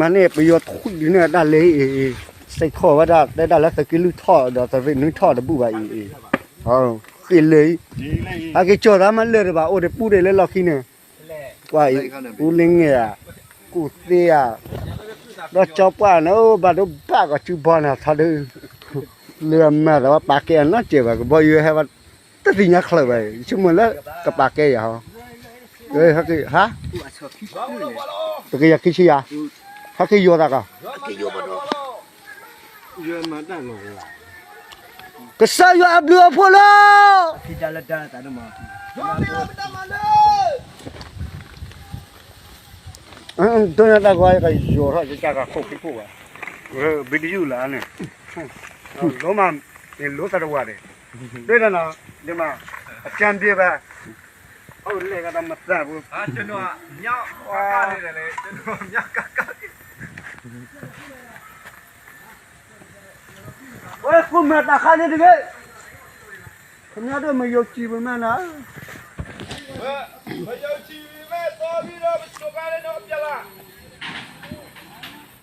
မၤန့ၢ်ပယီၤထွံၣ်ဒ်န့ၣ်တၢ်လၢအံၤ, စံးထီၣ်ဝဲဒၣ် တဲဒၣ်လၢသုးက့လွံၢ်ထီၣ်ဒီးသုးရ့ၣ်နွံထီၣ်တဘူၣ်ဘၣ်အံၤ, ဃ့ၢ်လၢ, ဟဲက့ၤကၠီၤသးမးလၢာ်တဘၣ် အိၣ်ဒီးပူၤဒ့ၣ်လၢလီၢ်ခံန့ၣ်, ကွၢ်အံၤ, အူလ့ငဲၢ်ဧါ, ကူၣ်သ့ဧါ, ဒီးကၠီပှၢ်န့ၣ် ဘၣ်ဒိဘၣ်ကီးစုဘီန့ၣ် ထီဒု, လၢအမၤသးဝဲပာ်ကဲအနီတစဲးဘၣ် ကဘီယူၤဟဲဝဲ, တသ့ၣ်ညါချၢဘၣ် ယဆိကမိၣ်လၢကပာ်ကဲယၤဟီ, ဟါ တကယၤခံဆံယၤ, ဟဲက့ၤယီၤသးကီး, ကစၢ်ယွၤအဘျုးအဖှိၣ်လီၤ, ဒိၣ်န့ၢ်တၢ်ဂီၤယကယီၤထီၣ်ကစၢ်ကခိၣ်ဖံးခိၣ်ဘၣ်, ဘံတယုၢ်လၢ်န့ၣ်, လိမး, လိသးတဝာ်န့ၣ်, ဒ်န့ၣ်, ဒ်မး, အကၠၢ်ဒ့ဘၣ်, အလဲၤကဒီးမသးပူၤ, ဝဲဃိမၤတၢ်ခါန့ၣ်တဂ့ၤ, ခမၠီဒိၣ်မယိၤကံၤပမၤနၤ,